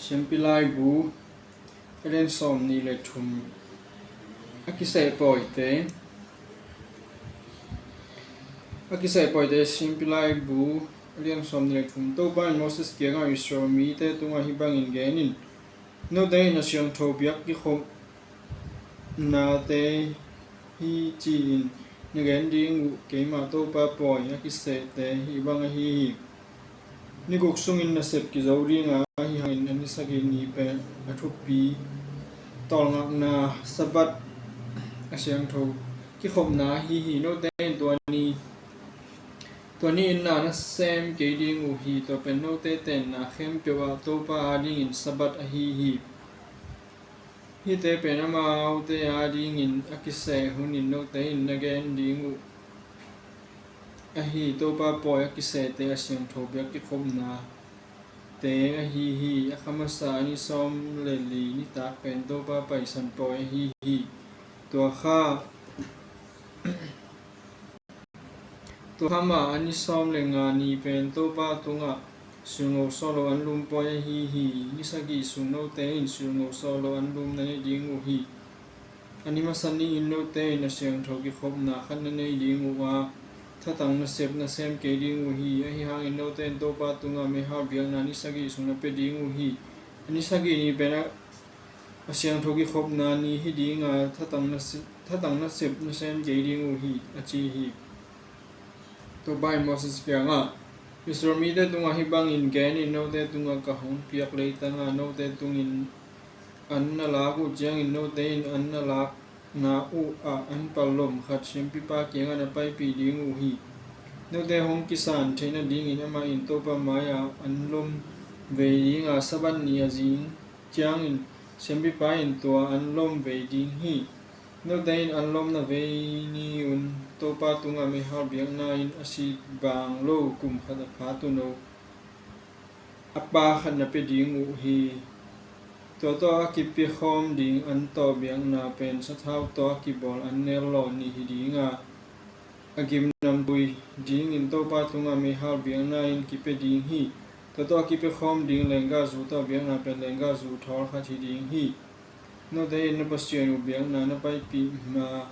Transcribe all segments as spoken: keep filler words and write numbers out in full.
Siampi Laibu, a lian sawm nih le thum. A kiseh pawite, a kiseh pawite, Siampi Laibu, a lian sawm nih le thum. Topa in Moses kiangah, Israel mite tungah hih bangin gen in, note in a siangtho biak kikhop nate hi ci-in na gen ding uh keima Topa pawi a kisehte hih bang ahi hi. Ni guk sungin nasep kizo ding a, ahi hangin a ni sagih ni pen a thupi tawlngakna Sabbath a siangtho kikhopna ahi hi. Note in tua ni, tua ni-in na na sem kei ding uh hi. Tua pen note tenna khempeuh ah Topa adingin Sabbath ahi hi. Hihte pen amaute adingin a kiseh hunin note in na gen ding uh ahi. Topa pawi a kisehte a siangtho biak kikhopnate ahi hi. A kha masa a ni sawm le li nitak pen Topa Paisan pawi ahi hi. Tua kha Tua kha mah a ni sawm le nga ni pen Topa tungah sulngo sawh lo anlum pawi ahi hi. Ni sagih sung note in sulngo sawh lo anlum na nei ding uh hi. A ni masa ni-in note in a siangtho kikhopna khat na nei ding uh a, thatang nasep na sem kei ding uh hi. Ahi hangin note in Topa tungah meihal biakna ni sagih sung na pia ding uh hi. A ni sagih ni pen a a siangtho kikhopna ni hi ding a, thatang nasep, thatang nasep na sem kei ding uh hi, a ci hi. Topa in Moses kiangah, Israel mite tungah hih bangin gen in, note tungah ka hong piak leitangah note tungin an na lak uh ciangin note in an na lakna uh ah an pal lom khat siampipa kiangah na paipih ding uh hi. Note hong kisan theih nadingin amah in Topa mai-ah an lom vei ding a, Sabbath ni a zing ciangin siampipa in tua an lom vei ding hi. Note in an lom na vei ni-un Topa tungah meihal biakna in a sih bang lo kum khat a pha tuuno a pa khat na pia ding uh hi. Tua tawh a kipia khawm ding an tawh biakna pen sathau tawh a kibawl an nel lawh nih hi ding a, a gimnamtui dingin Topa tungah meihal biakna in kipia ding hi. Tua tawh a kipia khawm ding lenggahzu tawh biakna pen lenggahzu thawl khat hi ding hi. Note in na Pasian uh biakna na paipih ma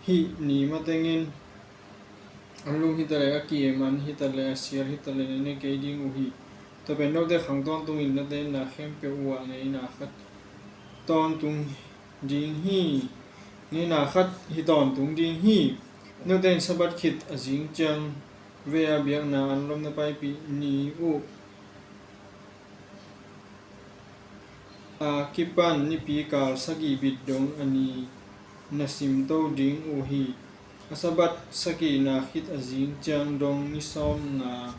hih ni matengin an lum hitaleh, a ki-em an hitaleh, a sial hitaleh na ne kei ding uh hi. Tua pen note khang tawntungin na tenna khempeuh uh ah ngeina khat tawntung ding hi. Ngeina khat hi tawntung ding hi. Note in Sabbath khit a zing ciang vei-a biakna an lom na paipih ni uh a kipan nipi kal sagih bit dong a ni na simto ding uh hi. A Sabbath sagihna khit a zing ciang dong ni sawmnga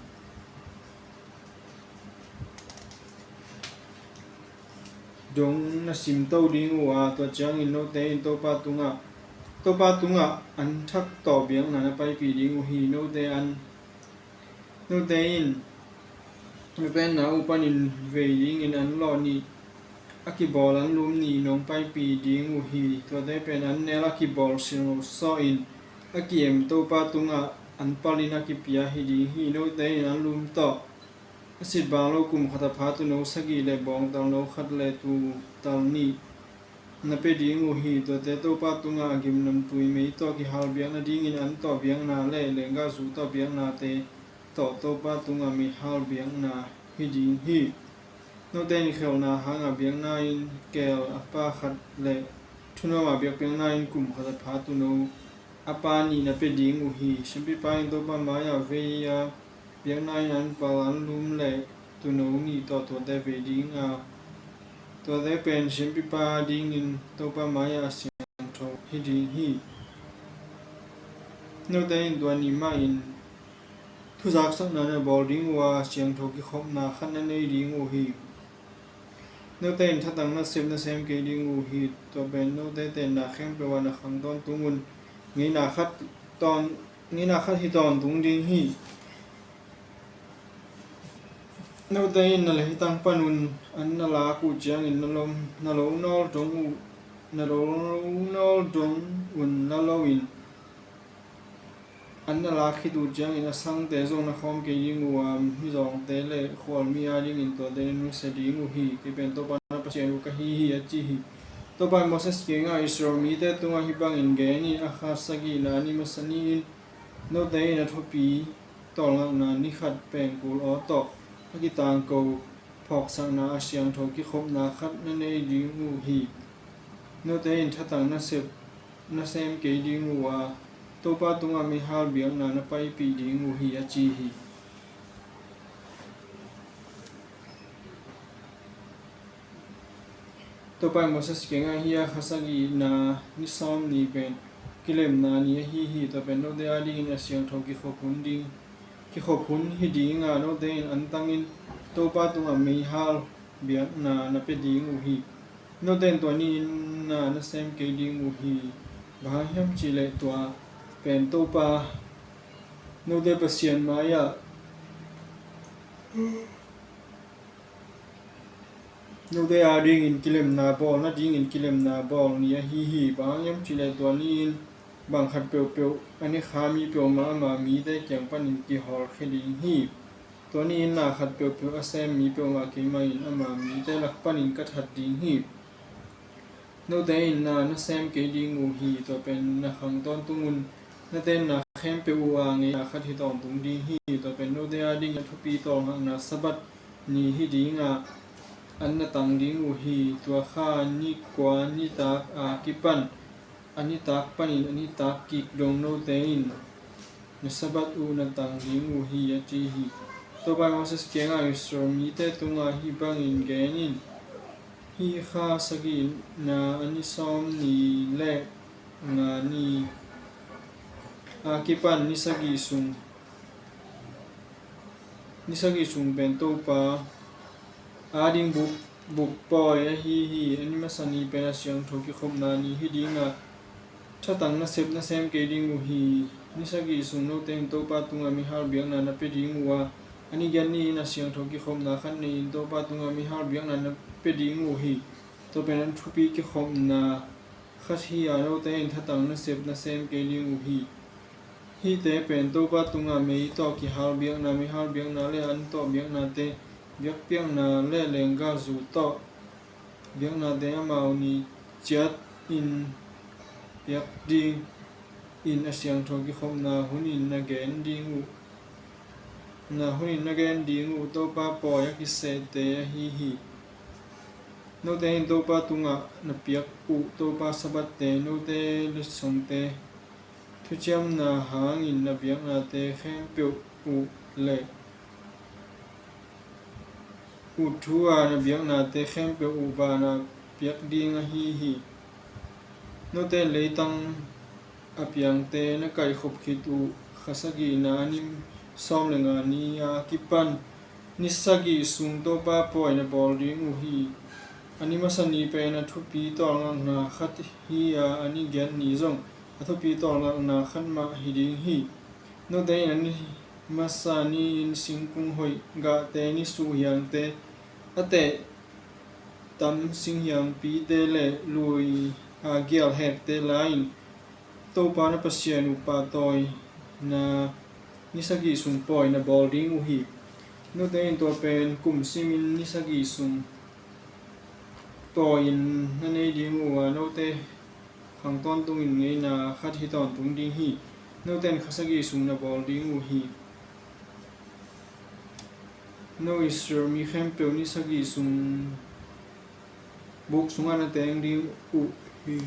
dong na simto ding uh a, tua ciangin note in Topa tungah, Topa tungah an thak tawh biakna na paipih ding uh hi. Note an, note in na tenna uh panin vei dingin an lawh nih, a kibawl an lum nih nong paipih ding uh hi. Tuate pen an nel a kibawl silngo sawh in a ki-em Topa tungah an palin a kipia hi ding hi. Note in an lum tawh a sih bang lo kum khat a pha tuuno sagih le bawngtal no khat le tuutal nih na pia ding uh hi. Tuate Topa tungah a gimnamtui mei tawh kihal biak nadingin an tawh biakna le lenggahzu tawh biaknate tawh Topa tungah meihal biakna hi ding hi. Note in khelhna hangah biakna in keel a pa khat le thunuamah biakpiakna in kum khat a pha tuuno a pa nih na pia ding uh hi. Siampipa in Topa mai-ah vei-a biakna in an pal an lum le tuuno nih tawh tuate vei ding a, tuate pen siampipa dingin Topa mai-ah a siangtho hi ding hi. Note in tua ni mahin thuzaksakna na bawl ding uh a, siangtho kikhopna khat na nei ding uh hi. Note in thatang nasep na sem kei ding uh hi. Tua pen note tenna khempeuh ah na khang tawntung un. Ngeina khat tawn, ngeina khat hi tawntung ding hi. Note in na leitang panun an na lak uh ciangin na lom, na lo nawl dong uh, na lo nawl dong un la loin an na lak khit uh ciangin a sangte zong na khawm kei ding uh a, mizawngte le khualmi adingin tuate na nusia ding uh hi. Kei pen Topa na Pasian uh ka hi hi, a ci hi. Topa in Moses kiangah, Israel mite tungah hih bangin gen in, a kha sagihna ni masa ni-in note in a thupi tawlngakna ni khat pengkul aw tawh a kitangko phawksakna a siangtho kikhopna khat na nei ding uh hi. Note in thatang nasep na sem kei ding uh a, Topa tungah meihal biakna na paipih ding uh hi, a ci hi. Topa in Moses kiangah, hih a kha sagihna ni sawm ni pen kilemna ni ahi hi. Tua pen note adingin a siangtho kikhop hun ding, kikhop hun hi ding a, note in antangin Topa tungah meihal biakna na pia ding uh hi. Note in tua ni-in na na sem kei ding uh hi. Bang hang hiam cih leh tua pen Topa note Pasian mai-ah note adingin kilemna bawl, na dingin kilemna bawl ni ahi hi. Bang hang hiam cih leh tua ni-in bang khat peuhpeuh a ne kha mi peuhmah ama mite kiang panin kihawlkhia ding hi. Tua ni-in na khat peuhpeuh a sem mi peuhmah keimah in ama mite lak panin ka that ding hi. Note in na na sem kei ding uh hi. Tua pen na khang tawntung un na tenna khempeuh uh a ngeina khat hi tawntung ding hi. Tua pen note adingin a thupi tawlngakna Sabbath ni hi ding a, an na tang ding uh hi. Tua kha ni kua nitak a kipan a nitak panin a nitak kik dong note in na Sabbath uh na tang ding uh hi, a ci hi. Topa in Moses kiangah, Israel mite tungah hih bangin gen in, hih kha sagihna a ni sawm ni le nga ni a kipan ni sagih sung, ni sagih sung pen Topa ading buk, buk pawi ahi hi. A ni masa ni pen a siangtho kikhopna ni hi ding a, thatang nasep na sem kei ding uh hi. Ni sagih sung note in Topa tungah meihal biakna na pia ding uh a, a ni giat ni-in a siangtho kikhopna khat nei-in Topa tungah meihal biakna na pia ding uh hi. Tua pen a thupi kikhopna khat hi a, note in thatang nasep na sem kei ding uh hi. Hihte pen Topa tungah mei tawh kihal biakna, meihal biakna le an tawh biaknate, biakpiakna le lenggahzu tawh biaknate, amau ni ciat in piak ding in a siangtho kikhopna hun in na gen ding uh, na hun in na gen ding uh Topa pawi a kisehte ahi hi. Note in Topa tungah na piak uh Topa Sabbathte, note letsongte thuciamna hangin na biaknate khempeuh uh le ut thu a na biaknate khempeuh uh vanah piak ding ahi hi. Note in leitang a piangte na kaihkhop khit uh kha sagihna a ni sawm le nga ni a kipan ni sagih sung Topa pawi na bawl ding uh hi. A ni masa ni pen a thupi tawlngakna khat hi a, a ni giat ni zong a thupi tawlngakna khat mah hi ding hi. Note in a ni masa ni-in singkung hoih gahte, nisuh hiangte, a teh tam singhiangpite le lui a gial hekte la-in Topa na Pasian uh pahtawina ni sagih sung pawi na bawl ding uh hi. Note in tua pen kum simin ni sagih sung pawi in na nei ding uh a, note khang tawntungin ngeina khat hi tawntung ding hi. Note in kha sagih sung na bawl ding uh hi. No Israel mi khempeuh ni sagih sung buk sungah na teng ding uh hi.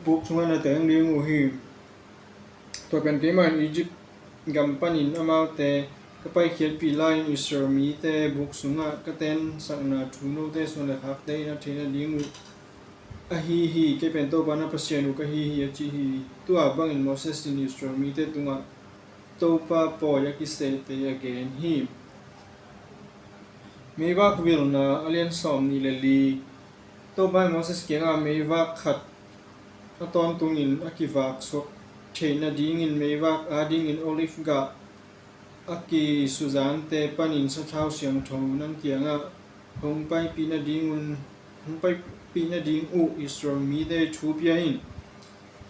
Buk sungah na teng ding uh hi. Tua pen keimah in Egypt gam panin amaute ka paikhiatpih lai-in Israel mite buk sungah ka tensakna thu note suan le khakte in a theih nading uh ahi hi. Kei pen Topa na Pasian uh ka hi hi, a ci hi. Tua bangin Moses in Israel mite tungah Topa pawi a kisehte a gen hi. Meivak vilna a lian sawm nih le li. Topa in Moses kiangah meivak khat a tawntungin a kivak suak theih nadingin meivak adingin olive gah a kisuzante panin sathau siangtho nang kiangah hong paipih nadingun, hong paipih nading uh Israel mite thu pia in.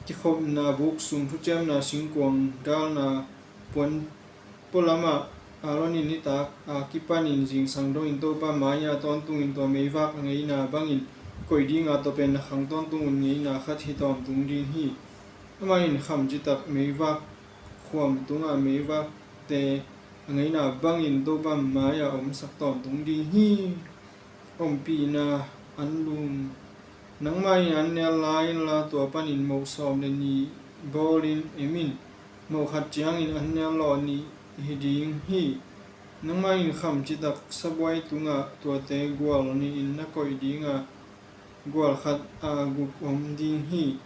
kikhopna buk sung, thuciamna singkuang dalna puan pualamah Aaron in nitak a kipanin zingsang dongin Topa mai-ah tawntungin tua meivak a ngeina bangin koih dinga, tua pen na khang tawntung un ngeina khat hi tawntung ding hi. Amah in kham citak meivak khuam tungah meivakte a ngeina bangin Topa mai-ah omsak tawntung ding hi. Ompihna anlum. Nangmah in an nel la inla, tua panin moh sawm le nih bawlin em in. Moh khat ciangin an nel lawh nih hi ding hi. Nangmah in kham citak sabuai tungah tuate gual nih in na koih dinga, gual khat a guk om ding hi.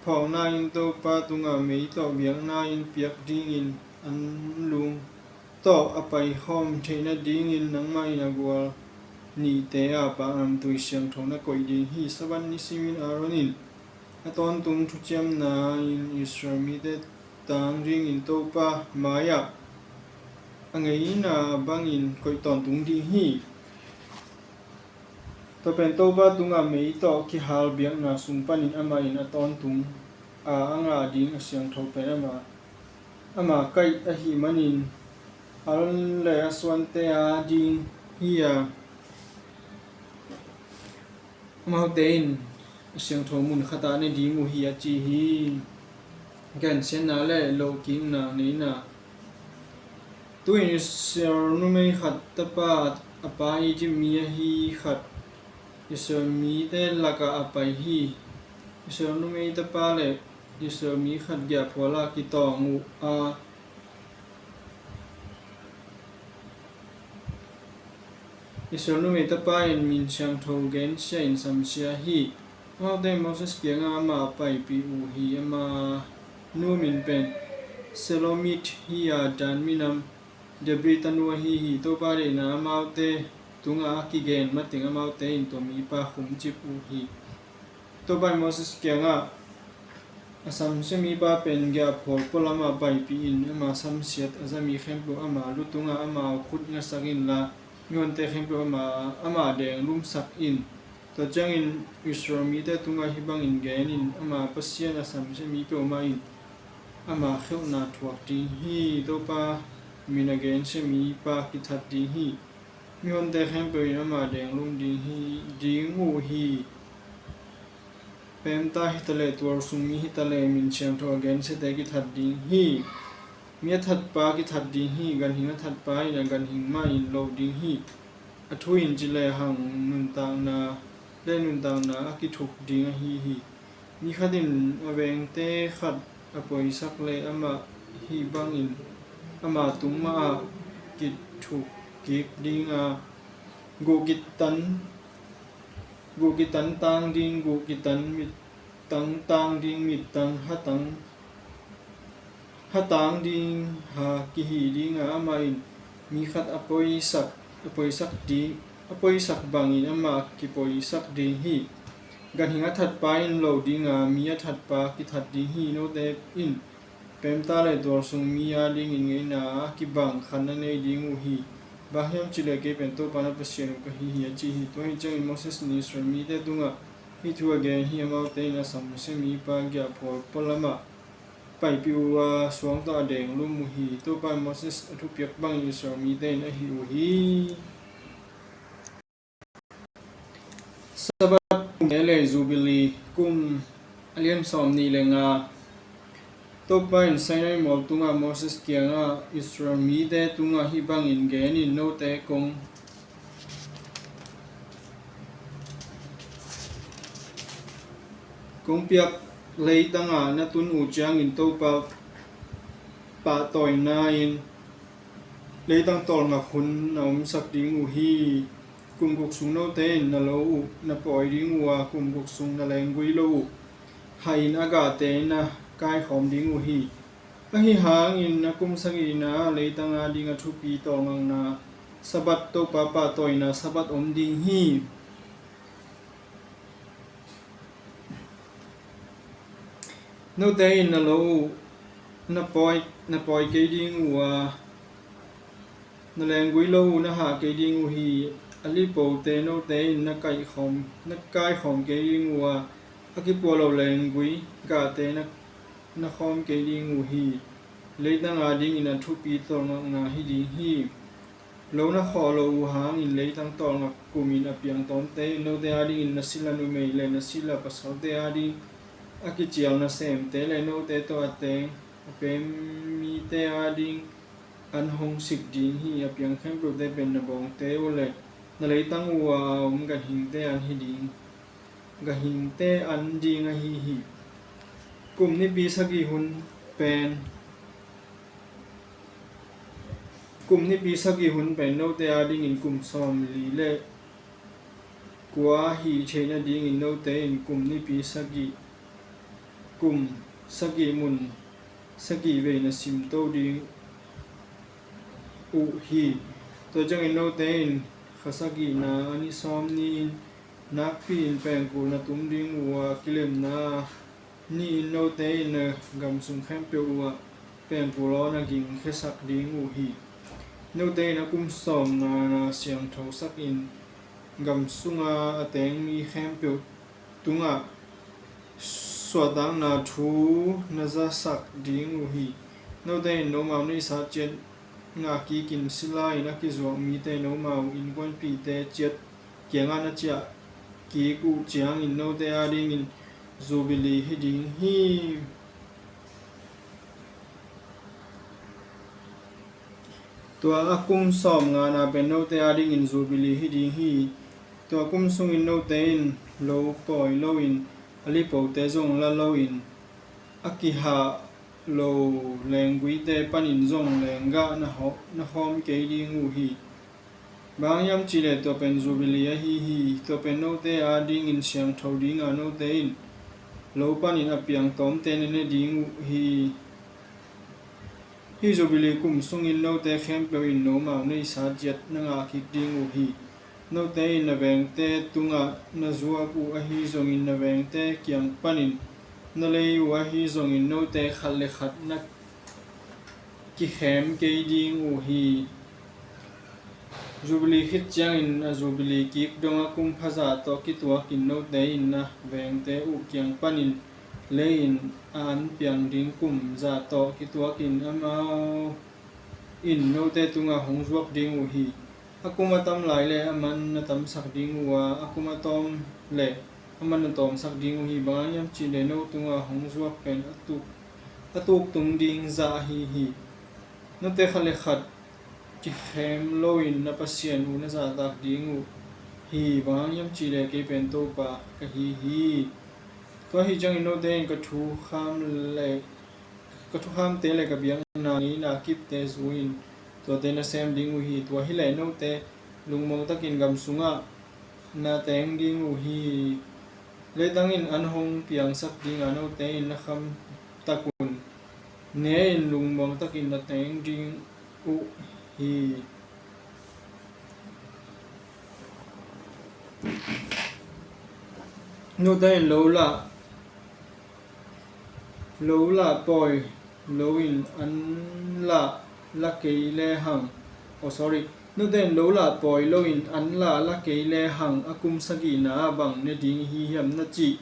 Phawkna in Topa tungah mei tawh biakna in piak dingin an lung tawh a paikhawm theih nadingin nangmah in a gual nihte a paknamtui siangtho na koih ding hi. Sabbath ni simin Aaron in a tawntung thuciamna in Israel mite tang dingin Topa mai-ah a ngeina bangin koih tawntung ding hi. Tua pen Topa tungah mei tawh kihal biakna sung panin amah in a tawntung a, a ngah ding a siangtho pen ama, ama kaih ahih manin Aaron le a suante a ding hi a, amaute in a siangtho mun khatah ne ding uh hi, a ci hi. Gensiatna le lohkikna ngeina. Tu-in Israel numei khat tapa a pa Egypt mi ahi khat Israel mite lakah a pai hi. Israel numei tapa le Israel mi khat giahphual ah kitawng uh a, Israel numei tapa in min siangtho gensia in samsia hi. Amaute in Moses kiangah amah a paipih uh hi. Ama nu min pen Selomit hi a, Dan minam Dibri tanu ahi hi. Topa deihna amaute tungah a kigen mateng amaute in tua mipa khumcip uh hi. Topa in Moses kiangah, a samsia mipa pen giahphual pualamah paipih in, ama samsiat a za mi khempeuh ama lu tungah ama khut ngasak inla, mihonte khempeuh ama, ama denglumsak in. Tua ciangin Israel mite tungah hih bangin gen in, ama Pasian a samsia mi peuhmah in ama khelhna thuak ding hi. Topa min a gensia mipa kithat ding hi. Mihonte khempeuh in ama denglum ding hi, ding uh hi. Pemta hitaleh, tualsung mi hitaleh, min siangtho a gensiate kithat ding hi. Mi a thatpa kithat ding hi. Ganhing a thatpa in a ganhing mah in loh ding hi. A thu in ci lehang nuntakna le nuntakna a kithuk ding ahi hi. Mi khat in a vengte khat a poisak leh amah hih bangin ama tung mahah kithuk kik ding a, guh kitan, guh kitan tang ding, guh kitan mittang tang ding, mittang hatang hatang ding ha kihih ding a, amah in mi khat a poisak, a poisak ding, a poisak bangin amah kipoisak ding hi. Ganhing a thatpa in loh ding a, mi a thatpa kithat ding hi. Note in pemta le tualsung mi a dingin ngeina a kibang khat na nei ding uh hi. Bang hiam cih leh kei pen Topa na Pasian uh ka hi hi, a ci hi. Tua ahih ciangin Moses in Israel mite tungah hih thu a gen hi. Amaute in a samsia mipa giahphual pualamah paipih uh a, suang tawh a denglum uh hi. Topa in Moses a thupiak bangin Israel mite in a hih uh hi. Sabbath kum le Jubilee kum, a lian sawm nih le nga. Topa in Sinai mual tungah Moses kiangah, Israel mite tungah hih bangin gen in, note kong kong piak leitangah na tun uh ciangin Topa pahtawina in leitang tawlngak hun na omsak ding uh hi. Kum guk sung note in na lo uh na pawi ding uh a, kum guk sung na lenggui lo uh hahin a gahte na kaikhawm ding uh hi. Ahi hangin na kum sagihna leitang a ding a thupi tawlngakna Sabbath, Topa pahtawina Sabbath om ding hi. Note in na lo uh na pawi, na pawi kei ding uh a, na lenggui lo uh na hah kei ding uh hi. A lipote note in na kaikhawm, na kaikhawm kei ding uh a, a kipua lo lenggui gahte na na khawm kei ding uh hi. Leitang adingin a thupi tawlngakna hi ding hi. Lo na khawh loh uh hangin leitang tawlngak kumin a piang tawmte in note adingin na sila numei le na sila pasalte ading a kicial nasemte le note tawh a teng a pem mite ading an hong sik ding hi. A piang khempeuhte pen na bawngte uh le na leitang uh a om ganhingte an hi ding, ganhingte an ding ahi hi. Kum nipi sagih hun pen, kum nipi sagih hun pen note adingin kum sawmli le kua hi theih nadingin note in kum nipi sagih, kum sagih mun sagih vei na simto ding uh hi. Tua ciangin note in kha sagihna a ni sawm ni-in nakpi-in pengkul na tum ding uh a, kilemna ni-in note in na gam sung khempeuh uh ah pengkul aw na gingkhiasak ding uh hi. Note in a kum sawmna na siangthosakin gam sunga a teng mi khempeuh tungah suahtakna thu na zasak ding uh hi. Note in nomau neihsa ciat ngah kikin sila in a kizuak mite nomau innkuanpihte ciat kiangah na ciah kik uh ciangin note adingin Jubilee hi ding hi. Tua a kum sawmngana pen note adingin Jubilee hi ding hi. Tua kum sungin note in lo pawi loin a lipote zong la loin a kihah lo lengguite panin zong lenggah na haw-, na hawm kei ding uh hi. Bang hang hiam cihleh tua pen Jubilee ahi hi. Tua pen note adingin siangtho dinga note in lo panin a piang tawmte na ne ding uh hi. Hih Jubilee kum sungin note khempeuh in nomau neihsa ciat na ngah kik ding uh hi. Note in na vengte tungah na zuak uh ahi zongin na vengte kiang panin na lei uh ahi zongin note khat le khat na kikhem kei ding uh hi. Jubilee khit ciangin a Jubilee kik dong a kum pha zah tawh kituakin note in na vengte uh kiang panin lei-in a an piang ding kum zah tawh kituakin amau in note tungah hong zuak ding uh hi. A kum a tam lai le aman na tamsak ding uh a, a kum a tawm le aman na tawmsak ding uh hi. Bang hang hiam cihleh no tungah hong zuak pen a tuk, a tuk tung ding zah ahi hi. Note khat le khat kikhem loin na Pasian uh na zahtak ding uh hi. Bang hang hiam cihleh kei pen Topa ka hi hi. Tua hi ciangin note in ka thukham le, ka thukhamte le ka biakna ngeina kipte zui-in tuate na sem ding uh hi. Tua hileh note lungmuang takin gam sungah na teng ding uh hi. Leitang in an hong piangsak dinga note in na kham takun ne-in lungmuang takin na teng ding uh hi. Note in lo lah, lo lah pawi loin an lah la kei le hang. Oh, sorry. Note in lo lah pawi loin an lah la kei le hang a kum sagihna ah bang ne ding hi hiam na cih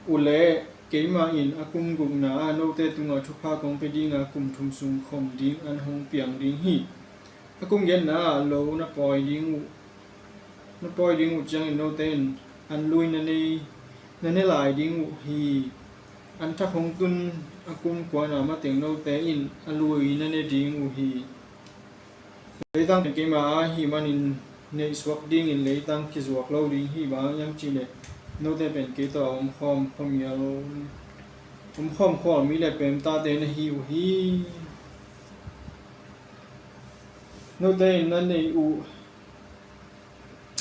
uh leh, keimah in a kum gukna ah note tungah thupha kong pia dinga kum thum sung khawm ding an hong piang ding hi. A kum giatna ah lo na pawi ding uh, na pawi ding uh ciangin note in an lui na nei, na ne lai ding uh hi. An thak hong tun a kum kuana mateng note in a lui na ne ding uh hi. Leitang pen keima ahih manin neihsuak dingin leitang kizuak lo ding hi. Bang hang hiam cihleh note pen kei tawh a omkhawm khuamial, omkhawm khualmi le pemtate na hi uh hi. Note in na neih uh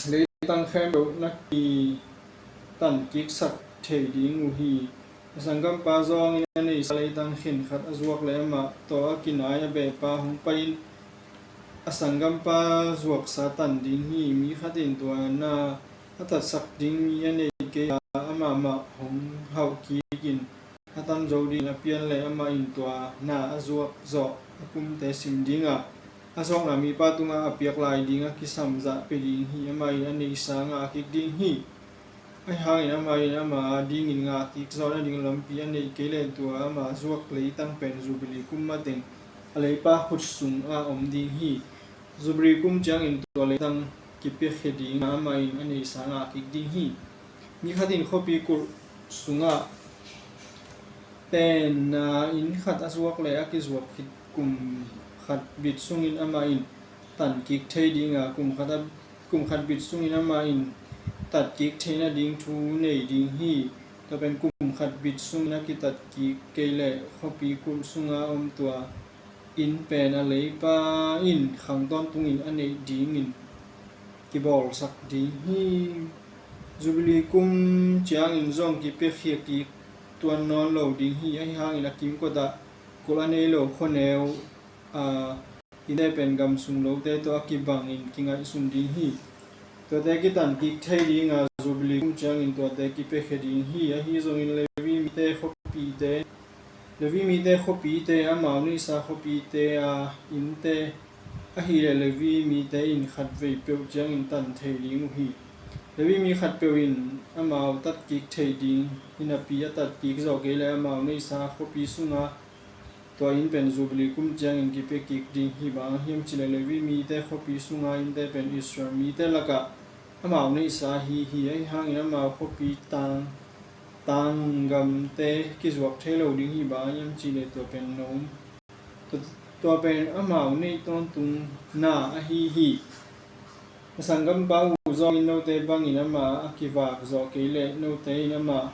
leitang khempeuh na kitan kiksak thei ding uh hi. A sanggampa zawngin a neihsa leitang khenkhat a zuak le amah tawh a kinai a behpa hong pai-in a sanggampa zuaksa tan ding hi. Mi khat in tua na a tatsak ding mi a nei kei a, amah mah hong hauh kikin a tam zo dingin a pian le amah in tua na a zuak zawh a kumte sim dinga, a zawkna mipa tungah a piak lai ding a kisam zah pia ding hi. Amah in a neihsa ngah kik ding hi. Ahi hangin amah in ama adingin ngah kik zawh nading lampi a neih kei leh tua ama zuak leitang pen Jubilee kum mateng a leipa khut sungah om ding hi. Jubilee kum ciangin tua leitang kipiakhia ding a amah in a neihsa ngah kik ding hi. Mi khat in khuapi kulh sungah tenna inn khat a zuak leh a kizuak khit kum khat bit sungin amah in tan kik thei ding a, kum khat a, kum khat bit sungin amah in tat kik thei nading thu nei ding hi. Tua pen kum khat bit sungin a kitat kik kei leh khuapi kulh sunga om tua inn pen a leipa in khang tawntungin a neih dingin kibawlsak ding hi. Jubilee kum ciangin zong kipiakhia kik tuan nawn lo ding hi. Ahi hangin a kimkotah kulh a nei lo khuaneu a innte pen gam sung lote tawh a kibangin kingaihsun ding hi. Tuate kitan kik thei ding a, Jubilee kum ciangin tuate kipiakhia ding hi. Ahi zongin Levi mite khuapite, Levi mite khuapite, amau neihsa khuapite a innte ahih leh Levi mite in khatvei peuh ciangin tan thei ding uh hi. Levi mi khatpeuh in amau tat kik thei ding hi napi a tat kik zawh kei leh amau neihsa khuapi sunga tua inn pen Jubilee kum ciangin kipia kik ding hi. Bang hiam cih leh Levi mite khuapi sunga innte pen Israel mite lakah amau neihsa ahi hi. Ahi hangin amau khuapi tang, tang gamte kizuak thei lo ding hi. Bang hiam cih leh tua pen no, tua, tua pen amau neih tawntungna ahi hi. Na sanggampa uh zawngin note bangin amah a kivak zawh kei leh note in amah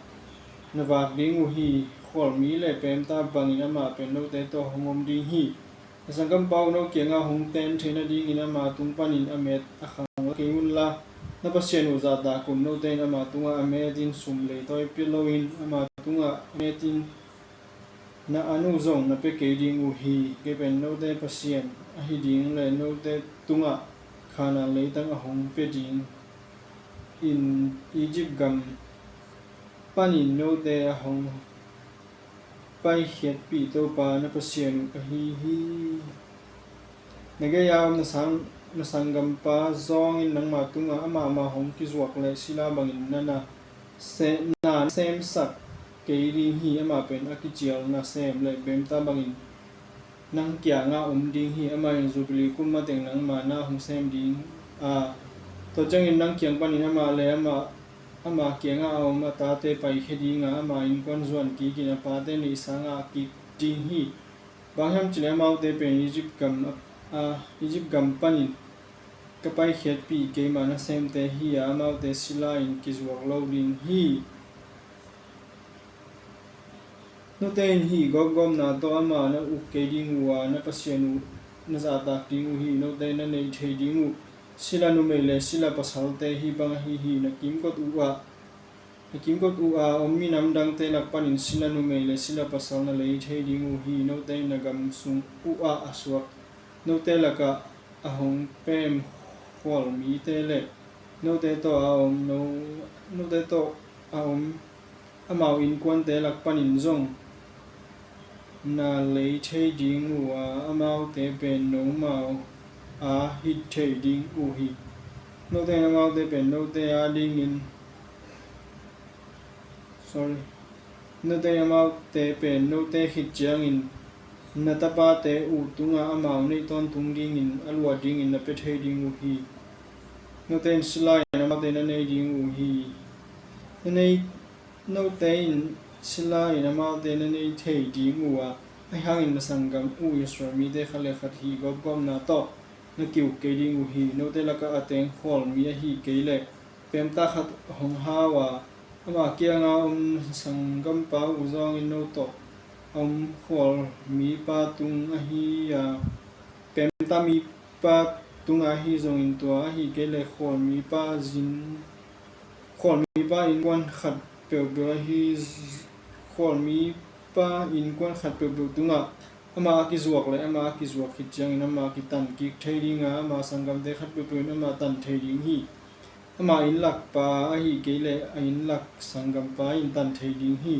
na vak ding uh hi. Khualmi le peemta bangin amah pen note tawh hong om ding hi. Na sanggampa uh no kiangah hong ten theih nadingin ama tung panin a met a khang la kei unla, na Pasian uh zahtak un. Note in ama tungah a metin sum leitawi pia loin ama tungah a metin na an uh zong na pia kei ding uh hi. Kei pen note Pasian ahi ding le note tungah Kanaan leitang a hong pia ding in Egypt gam panin note a hong paikhiatpih Topa na Pasian uh ahi hi. Na gei-a om na sang, na sanggampa zawngin nangma tungah amah mah hong kizuak le sila bangin na na se, na na semsak kei ding hi. Amah pen a kicial nasem le peemta bangin nang kiangah om ding hi. Amah in Jubilee kum mateng nangma na hong sem ding a, tua ciangin nang kiang panin amah le amah, amah kiangah a om a tate paikhia ding a, ama innkuan zuan kikin a pate neihsa ngah kik ding hi. Bang hiam cih leh amaute pen Egypt gam a, a, Egypt gam panin ka paikhiatpih keima nasemte hi a, amaute sila in kizuak lo ding hi. Note in hih gawpgawpna tawh amah na uk kei ding uh a, na Pasian uh na zahtak ding uh hi. Note na neih thei ding uh sila numei le sila pasalte hih bang ahi hi. Na kimkot uh ah, na kimkot uh a om minam dangte lak panin sila numei le sila pasal na lei thei ding uh hi. Note in na gam sung uh ah a suak note lakah a hong pem khualmite le note tawh a om, no, note tawh a om amau innkuante lak panin zong na lei thei ding uh a, amaute pen nomau a hih thei ding uh hi. Note in amaute pen note a dingin, sorry, note in amaute pen note khit ciangin na tapate uh tungah amau neih tawntung dingin a luah dingin na pia thei ding uh hi. Note in sila in amaute na nei ding uh hi. Na nei, note in sila in amaute na nei thei ding uh a, ahi hangin na sanggam uh Israel mite khat le khat hih gawpgawpna tawh na kiuk kei ding uh hi. Note lakah a teng khualmi ahi kei leh peemta khat hong hau a, ama kianga om sanggampa uh zawngin no tawh a om khualmipa tung ahi a, peemta mipa tungah ahi zongin tua ahi kei leh khualmipa zin, khualmipa innkuan khat peuhpeuh ahi, khualmipa innkuan khat peuhpeuh tungah amah a kizuak le amah a kizuak khit ciangin amah kitan kik thei ding a, ama sanggamte khat peuhpeuh in amah tan thei ding hi. Ama inn lakpa ahi kei leh a inn lak sanggampa in tan thei ding hi.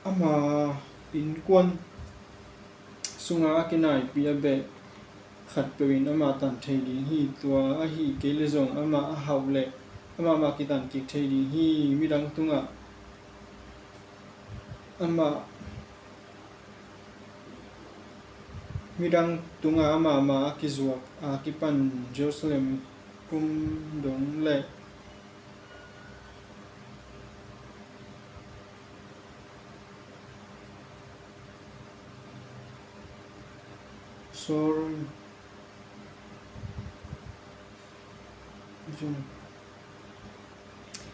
Ama innkuan sunga a kinaipih a beh khatpeuh in amah tan thei ding hi. Tua ahi kei leh zong amah a hauh leh amah mah kitan kik thei ding hi. Midang tungah amah midang tungah amah mah a kizuak a kipan Jerusalem kum dong le Sor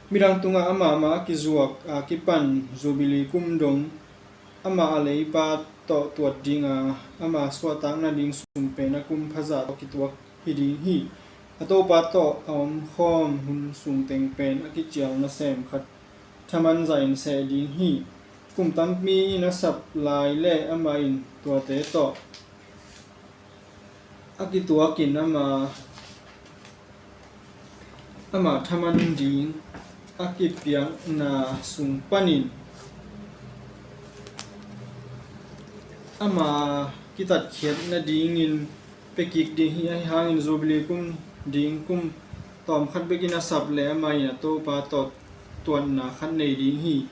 Midang tungah amah mah a kizuak a kipan Jubilee kum dong amah a leipa tawh tuat dinga, ama suahtak nading sum pen a kum phazah tawh kituak hi ding hi. A topa tawh a omkhawm hun sungteng pen a kicial nasem khat thaman zahin seh ding hi. Kum tampi in a sap lai le amah in tuate tawh a kituakin ama, ama thaman ding a kipiakna sung panin ama kitatkhiat nadingin pia kik ding hi. Ahi hangin Jubilee kum ding kum tawm khat bekin a sap le amah in a topa tawh tuatna khat nei ding hi.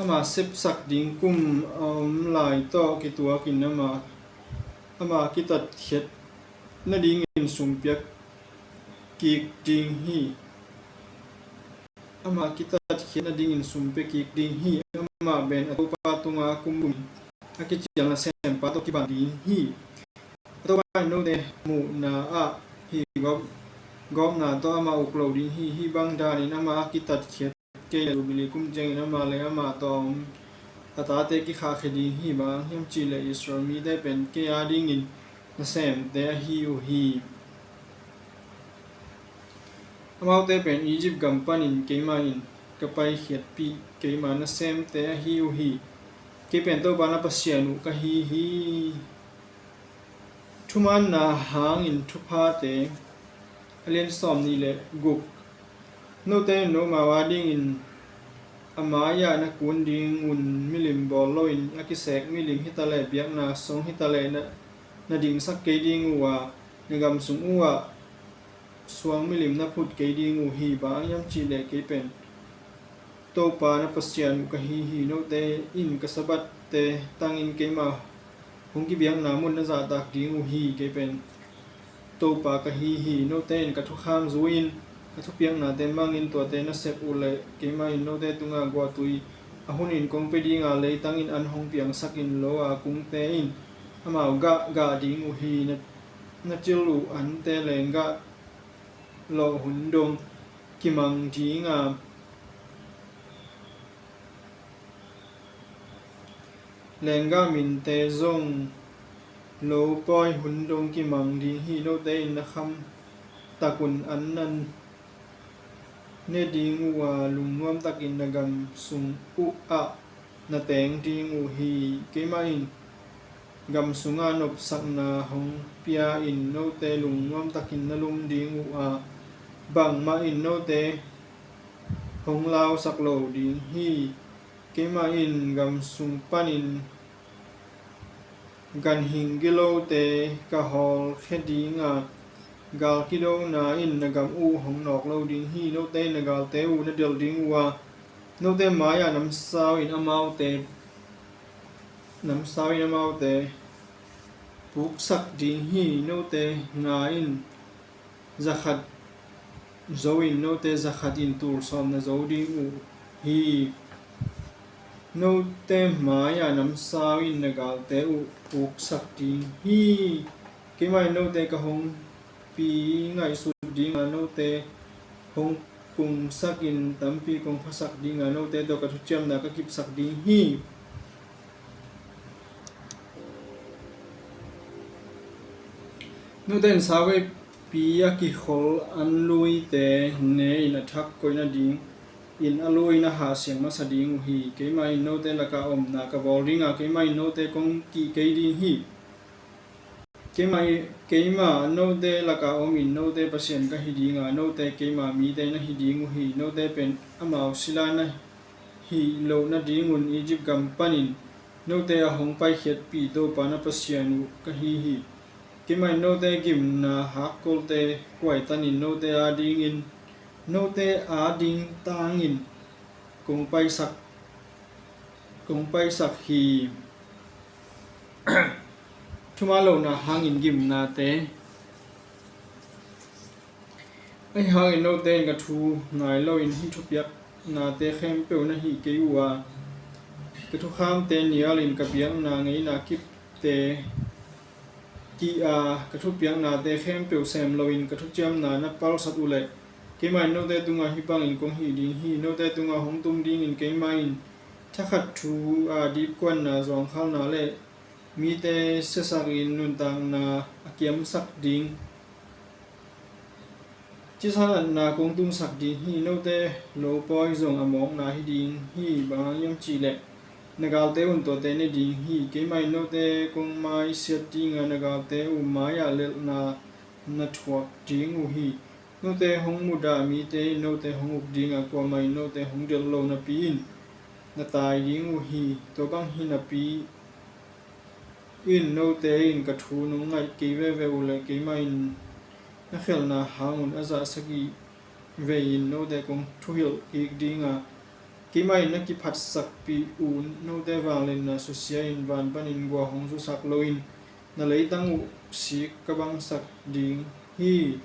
Ama sepsak ding kum a om lai tawh kituakin ama, ama kitatkhiat nadingin sum pia kik ding hi. Ama kitatkhiat nadingin sum pia kik ding hi. Amah pen a topa tunga kum kum a kicial nasempa tawh kibang ding hi. A topa in note muhna ah hih gawp, gawpna tawh amah uk lo ding hi. Hih bang danin amah a kitatkhiat kei le Jubilee kum ciangin amah le amah tawh a om a tate kikhahkhia ding hi. Bang hang hiam cih leh Israel mite pen kei adingin nasemte ahi uh hi. Amaute pen Egypt gam panin keimah in ka paikhiatpih keima nasemte ahi uh hi. Kei pen Topa na Pasian uh ka hi hi. Thumaanna hangin Thuphate a lian sawm nih le guk. Note in nomau adingin a mai-ah na kun dingun milim bawl loin a kisek milim hitaleh biakna song hitaleh na, na dingsak kei ding uh a, na gam sung uhah suang milim na phut kei ding uh hi. Bang hang hiam cih leh kei pen Topa na Pasian uh ka hi hi. Note in ka Sabbath-te tangin keima hong kibiakna mun na zahtak ding uh hi. Kei pen Topa ka hi hi. Note in ka thukham zui-in ka thupiaknate mangin tuate na sep uh leh keimah in note tungah guahtui a hunin kong pia dinga leitangin an hong piangsakin lo a kungte in amau gah gah ding uh hi. Na, na cil uh ante lenggah lawh hun dong kimang dinga, lenggah minte zong lo pawi hun dong kimang ding hi. Note in na kham takun an na ne ding uh a, lungnuam takin na gam sung uhah na teng ding uh hi. Keimah in gam sungah nopsakna hong pia-in note lungnuam takin na lum ding uh a, bangmah in note hong lausak lo ding hi. Keimah in gam sung panin ganhing gilote ka hawlkhia dinga, gal kidona in na gam uh hong nawk lo ding hi. Note in na galte uh na delh ding uh a, note mai-ah namsau in amaute, namsau in amaute puksak ding hi. Note nga in zakhat zo in note zakhat in tul sawm na zo ding uh hi. Note mai-ah namsau in na galte uh puksak ding hi. Keimah in note ka hong pi ngaihsut dinga, note hong kungsakin tampi kong phasak dinga, note tawh ka thuciamna ka kipsak ding hi. Note in sauveipi a kikhol anluite ne-in a thak koih nadingin a lui na hahsiang masa ding uh hi. Keimah in note lakah omna ka bawl dinga, keimah in note kong kih kei ding hi. Keimah, keimah note lakah omin note Pasian ka hi dinga, note keima mite na hi ding uh hi. Note pen amau sila na hih loh nadingun Egypt gam panin note a hong paikhiatpih Topa na Pasian uh ka hi hi. Keimah in note gimna hakkolte kuaitanin note adingin Note ading tangin kong paisak, kong paisak hi. Thuman lohna hangin gimnate. Ahi hangin note in ka thu ngai loin hih thupiaknate khempeuh na hih kei uh a, ka thukhamte nialin ka biakna ngeina kipte ki a, ka thupiaknate khempeuh sem loin ka thuciamna na palsat uh leh, keimah in note tungah hih bangin kong hih ding hi. Note tungah hong tung dingin keimah in thakhat thu a dipkuanna, zawngkhalna le mite siasakin nuntakna a kiamsak ding, cisa natna kong tungsak ding hi. Note lopawi zong a mawkna hi ding hi. Bang hang hiam cihleh na galte un tuate ne ding hi. Keimah in note kong maisiat dinga, na galte uh mai-ah lelhna na thuak ding uh hi. Note hong mudah mite in note hong uk dinga, kuamah in note hong delh lo napi in na tai ding uh hi. Tua bang hi napi in note in ka thu nong ngaih kei veve uh leh, keimah in na khelhna hangun a zah sagih vei-in note kong thuhilh kik dinga, keimah in na kiphatsakpih uh note vangliatna susia-in van panin gua hong zusak loin na leitang uh sik ka bangsak ding hi.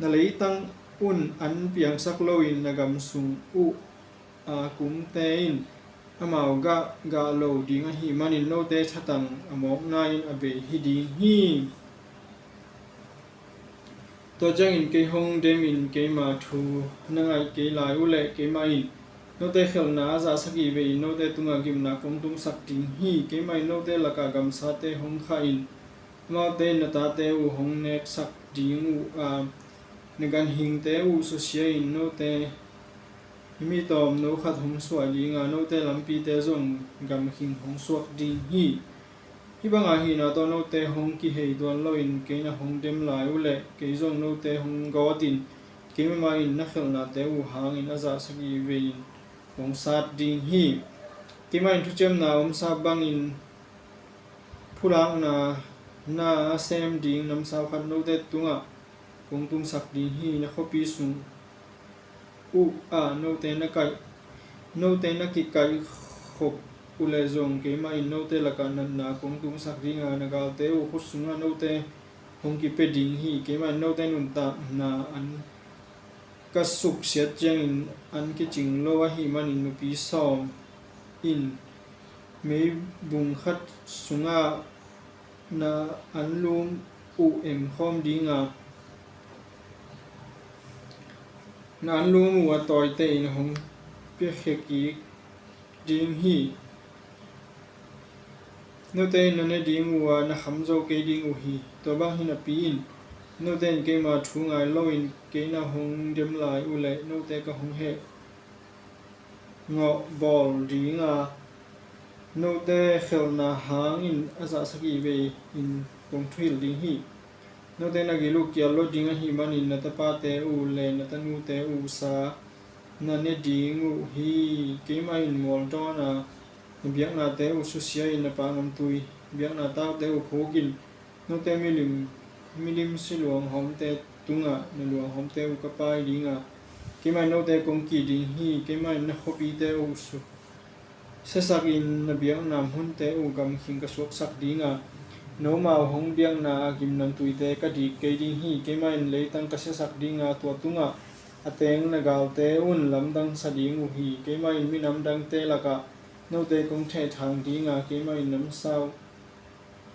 Na leitang un an piangsak loin na gam sung uh a kumte in amau gah gah lo ding ahih manin note thatang a mawkna in a bei hi ding hi. Tua ciangin kei hong demin keima thu na ngaih kei lai uh leh, keimah in note khelhna a zah sagih vei-in note tungah gimna kong tungsak ding hi. Keimah in note lakah gamsate hong khah in amaute in na tate uh hong neksak ding uh a, na ganhingte uh susia-in note hih mi tawm no khat hong suah dinga, note lampite zong gamkhing hong suak ding hi. Hih banga hihna tawh note hong kihei tuan loin kei na hong dem lai uh leh, kei zong note hong gawtin keimah in na khelhnate uh hangin a zah sagih vei-in kong sat ding hi. Keimah in thuciamna a omsa bangin phulakna na sem ding namsau khat note tungah kong tungsak ding hi. Na khuapi sung uh ah note na kaih, note na kikaih khop uh leh zong, keimah in note lakah natna kong tungsak dinga, na galte uh khut sungah note hong kipia ding hi. Keimah in note nuntakna an ka suksiat ciangin an kicing lo ahih manin nupi sawm in meibung khat sungah na anlum uh emkhawm dinga, na anlum uh a tawite in hong piakhia kik ding hi. Note in na ne ding uh a, na kham zo kei ding uh hi. Tua bang hi napi in note in keima thu ngai loin kei na hong dem lai uh leh, note ka hong heh ngawh bawl dinga, note khelhna hangin a zah sagih vei-in kong thuhilh ding hi. Note na gil uh kial lo ding ahih manin na tapate uh le na tanute uh sa na ne ding uh hi. Keimah in mual dawna na biaknate uh susia-in na pa ngamtui biakna taute uh phukin, note milim, milim siluanghawmte tungah na luanghawmte uh ka pai dinga, keimah in note kong kih ding hi. Keimah in na khuapite uh su siasakin na biakna munte uh gamkhing ka suaksak dinga, nomau hong biakna a gimnamtuite ka dik kei ding hi. Keimah in leitang ka siasak dinga, tua tungah a teng na galte un lamdang sa ding uh hi. Keimah in minam dangte lakah note kong thehthang dinga, keimah in namsau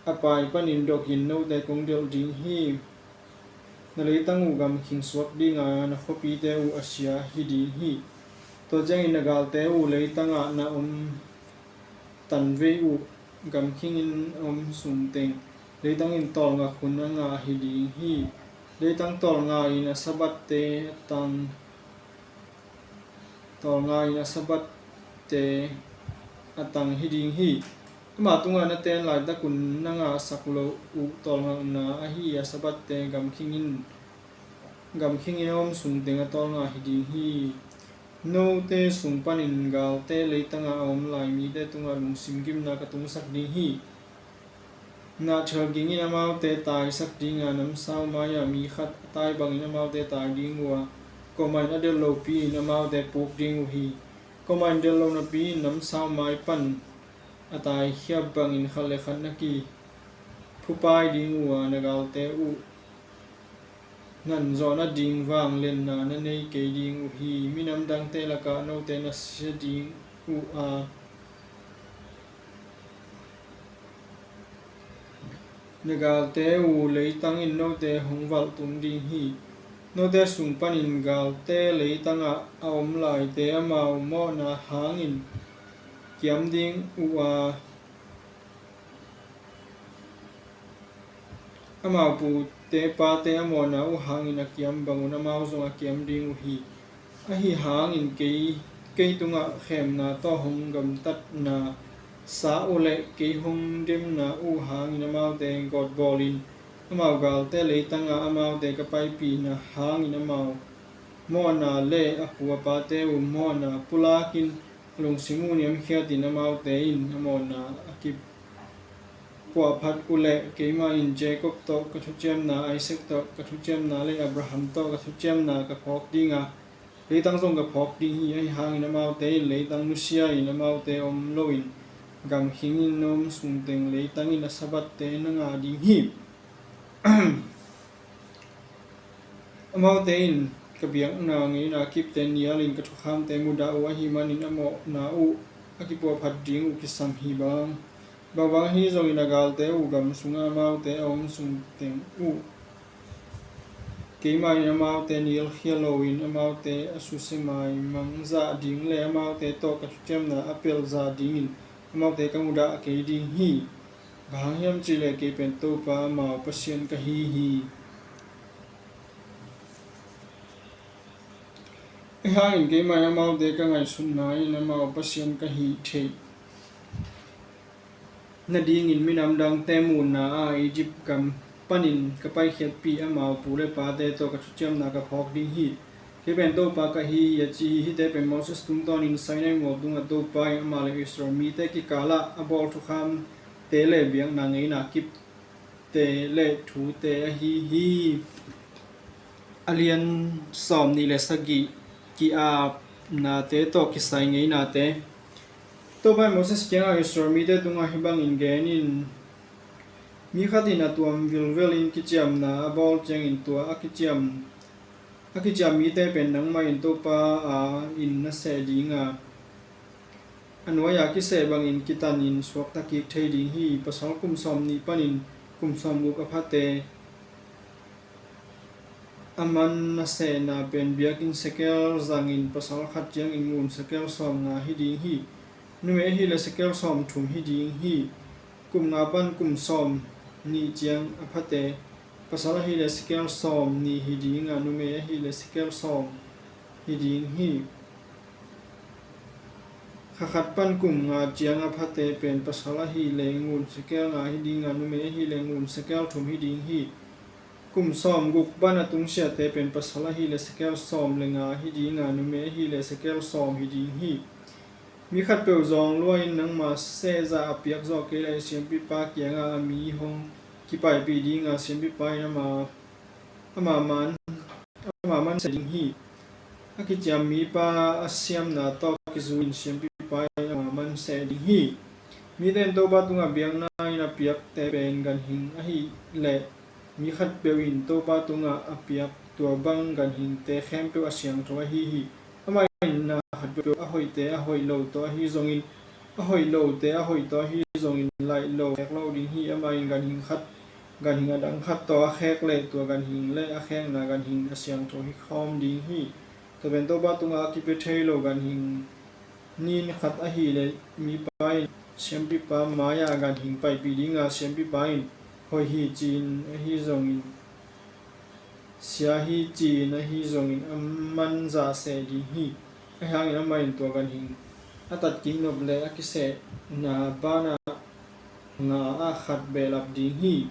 a pai panin dokin note kong delh ding hi. Na leitang uh gamkhing suak dinga, na khuapite uh a sia hi ding hi. Tua ciangin na galte uh leitangah na om tanvei uh gamkhingin a om sungteng leitangin tawlnga khun a ngah hi ding hi. Leitang tawlnga in a sabatte a tang tawlnga in a sabatte a tang hi ding hi. Ama tungah na ten laitakun na ngahsak loh uh tawlngakna ahi a sabatte gamkhingin, gamkhingin a om sungteng a tawlnga hi ding hi. Note sung panin galte leitangah a om lai mite tungah lungsim gimna ka tungsak ding hi. Nahthel gingin amaute taisak dinga, namsau mai-ah mi khat a tai bangin amaute tai ding uh a, Kuamah in a delh lopi-in amaute puk ding uh hi. Kuamah in delh lo napi-in namsau mai pan a taikhia bangin khat le khat na kiphupai ding uh a, na galte uh nganzawh nading vangliatna na nei kei ding uh hi. Minam dangte lakah note na sia ding uh a, na galte uh leitang in note hong valhtum ding hi. Note sung panin galte leitangah a om laite amau mawhna hangin kiam ding uh a, amau pute pate a mawhna uh hangin a kiam bangun amau zong a kiam ding uh hi. Ahi hangin kei, kei tungah khemna tawh hong gamtatna sa uh leh kei hong demna uh hangin amaute gawtbawlin, amau galte leitangah amaute ka paipihna hangin amau mawhna le a pu a pate uh mawhna pulakin, a lungsim uh niamkhiatin amaute in a mawhna a kipuahphat uh leh, keimah in Jacob tawh ka thuciamna, Isaac tawh ka thuciamna le Abraham tawh ka thuciamna ka phawk dinga, leitang zong ka phawk ding hi. Ahi hangin amaute in leitang nusia-in amaute om loin gam khingin na om sungteng leitang in a Sabbath-te na ngah ding hi. Amaute in ka biakna ngeina kipte nialin ka thukhamte mudah uh ahih manin a mawhna uh a kipuahphat ding uh kisam hi. Bang, bangbang ahi zongin a galte uh gam sungah amaute a om sungteng uh keimah in amaute nialkhia loin amaute a susia maimang zah ding le amaute tawh ka thuciamna a pelh zah dingin amaute ka mudah kei ding hi. Bang hang hiam cih leh kei pen Topa amau Pasian ka hi hi. Ahi hangin keimah in amaute ka ngaihsutna in amau Pasian ka hih theih nadingin minam dangte muhna-a Egypt gam panin ka paikhiatpih amau pu le pate tawh ka thuciamna ka phawk ding hi. Kei pen Topa ka hi hi, a ci hi. Hihte pen Moses tungtawnin Sinai mual tungah Topa in amah le Israel mite kikalah a bawl thukhamte le biakna ngeina kipte le thute ahi hi. A lian sawmnih le sagih, ki-apnate tawh kisai ngeinate. Topa in Moses kiangah, Israel mite tungah hih bangin gen in, mi khat in a tuam vilvelin kiciamna a bawl ciangin tua a kiciam, a kiciam mite pen nangmah in Topa a inn na seh dinga, a nuai-a kiseh bangin kitanin suakta kik thei ding hi. Pasal kum sawmnih panin kum sawmguk a phate a man na sehna pen biakinn sekel zangin pasal khat ciangin ngun sekel sawmnga hi ding hi. Numei ahih leh sekel sawmthum hi ding hi. Kum nga pan kum sawmnih ciang a phate, pasal ahih leh sekel sawmnih hi dinga, numei ahih leh sekel sawm hi ding hi. Kha khat pan kum nga ciang a phate pen pasal ahih leh ngun sekel nga hi dinga, numei ahih leh ngun sekel thum hi ding hi. Kum sawmguk pan a tungsiate pen pasal ahih leh sekel sawm le nga hi dinga, numei ahih leh sekel sawm hi ding hi. Mi khatpeuh zawng lua-in nangma sehzah a piak zawh kei leh siampipa kiangah a mi hong kipaipih dinga, siampipa in ama, ama man, ama man seh ding hi. A kiciam mipa a siamna tawh kizui-in siampipa in ama man seh ding hi. Mite in Topa tungah biakna-in a piakte pen ganhing ahih leh mi khatpeuh in Topa tungah a piak tua bang ganhingte khempeuh a siangtho ahi hi. Amah in na khat peuhpeuh a hoihte a hoih lo tawh ahi zongin, a hoih lote a hoih tawh ahi zongin laih lo khek lo ding hi. Amah in ganhing khat, ganhing a dang khat tawh a khek leh tua ganhing le a khekna ganhing a siangtho hi khawm ding hi. Tua pen Topa tungah a kipia thei lo ganhing nin khat ahih leh mipa in siampipa mai-ah ganhing paipih dinga, siampipa in hoih hi ci-in ahi zongin, sia hi ci-in ahi zongin a man zah seh ding hi. Ahi hangin amah in tua ganhing a tatkik nop leh a kisehna banah nga ah khat behlap ding hi.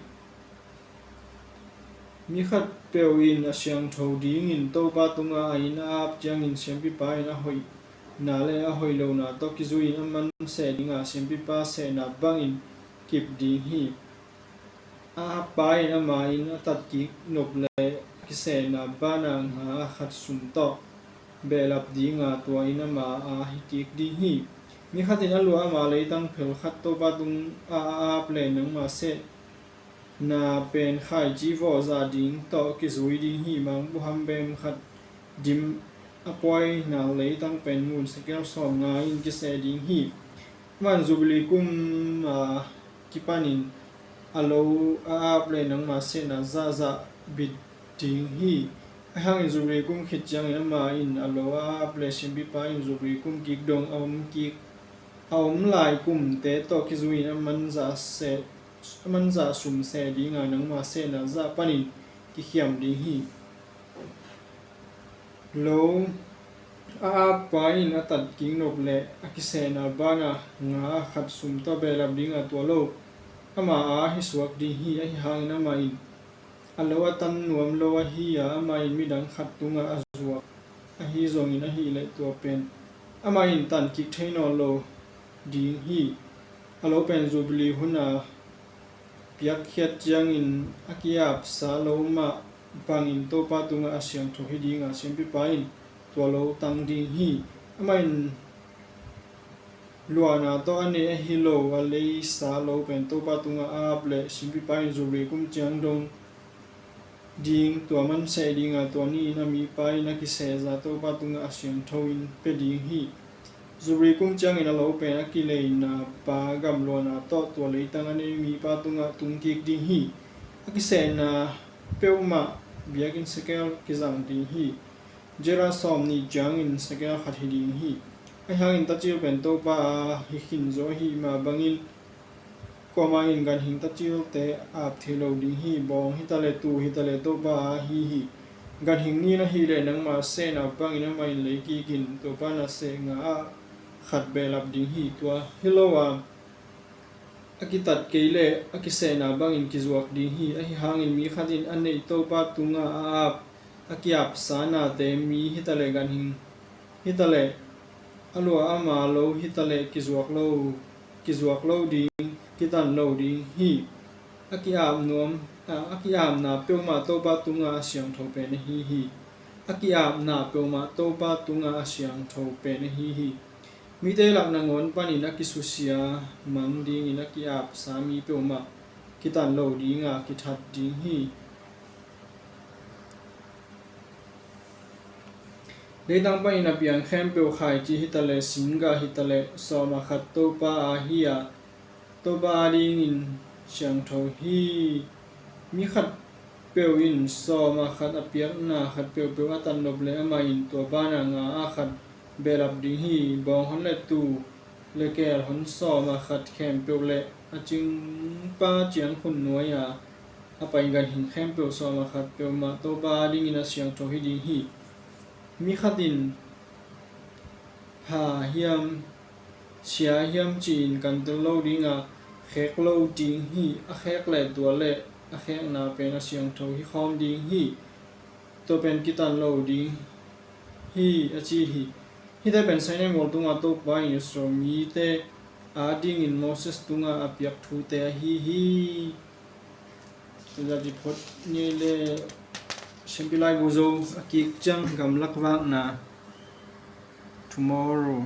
Mi khatpeuh in a siangtho dingin Topa tungah a inn a ap ciangin siampipa in a hoihna le a hoih lona tawh kizui-in a man seh dinga, siampipa sehna bangin kip ding hi. A appa in ama inn a tatkik nop leh kisehna banah nga a khat sum tawh behlap dinga tua in ama a hi kik ding hi. Mi khat in a lua ama leitang phel khat Topa tungah a ap leh nangma sehna pen khaici vawh zah ding tawh kizui ding hi. Mangbuham bem khat dim a puaina leitang pen ngun sekel sawmnga in kiseh ding hi. Aman Jubilee kum a kipanin a lo a ap leh nangma sehna zahzah bit ding hi. Ahi hangin Jubilee kum khit ciangin amah in a lo a ap leh siampipa in Jubilee kum kik dong a om kik a om lai kumte tawh kizui in a man zah seh, a man zah sum seh dinga nangma sehna zah panin kikhiam ding hi. Lo a ap pa in a tat kik nop leh a kisehna banah nga a khat sum tawh behlap dinga tua lo ama a hi suak ding hi. Ahi hangin amah in a lo a tan nuam lo ahi a, amah in midang khat tungah a zuak ahi zongin ahih leh tua pen amah in tan kik thei nawn lo ding hi. A lo pen Jubilee hun a piakkhiat ciangin a ki-apsa lo mah bangin Topa tungah a siangtho hi dinga siampipa in tua lo tang ding hi. Amah in luahna tawh a nei ahi lo a leisa lo pen Topa tungah a ap leh siampipa in Jubilee kum ciang dong ding tua man seh dinga tua ni-in a mipa in a kisehza Topa tungah a siangtho in pia ding hi. Jubilee kum ciangin a lo pen a kileina pa gamluahna tawh tua leitang a nei mipa tungah tung kik ding hi. A kisehna peuhmah biakinn sekel kizang ding hi. Gerah sawmnih ciangin sekel khat hi ding hi. Ahi hangin tacil pen Topa a hi khin zaw ahih mah bangin kuamah in ganhing tacilte ap thei lo ding hi. Bawng hitaleh tuu hitaleh Topa a hi hi. Ganhing nih in ahih leh nangma sehna bangin amah in lei kikin tua banah seh nga a khat behlap ding hi. Tua hi lo a a kitat kei leh a kisehna bangin kizuak ding hi. Ahi hangin mi khat in a neih Topa tungah a ap a ki-apsa nate, mi hitaleh ganhing hitaleh a lua ama lo hitaleh kizuak lo, kizuak lo ding, kitan lo ding hi. A ki-ap nuam, a, a ki-apna peuhmah Topa tungah a siangtho pen ahi hi. A ki-apna peuhmah Topa tungah a siangtho pen ahi hi. Mite lak nangawn panin a kisusia mang dingin a ki-apsa mi peuhmah kitan lo dinga kithat ding hi. Leitang panin a piang khempeuh, khaici hitaleh singgah hitaleh sawm a khat Topa a hi a, Topa a dingin siangtho hi. Mi khatpeuh in sawm a khat a piakna khat peuhpeuh a tan nop leh amah in tua banah nga a khat behlap ding hi. Bawng hon leh tuu leh keel hon sawm a khat khempeuh leh a cingpa ciang khun nuai a a pai ganhing khempeuh sawm a khat peuhmah Topa a dingin a siangtho hi ding hi. Mi khat in pha hiam sia hiam ci-in kantel lo dinga khek lo ding hi. A khek leh tua leh a khekna pen a siangtho hi khawm ding hi. Tua pen kitan lo ding hi a ci hi. Hihte pen Sinai mual tungah Topa in Israel mite a dingin Moses tungah a piak thute ahi hi. Tua zah ci phot ni leh siampi laibu zo a kik ciang gamlak vakna tomorrow.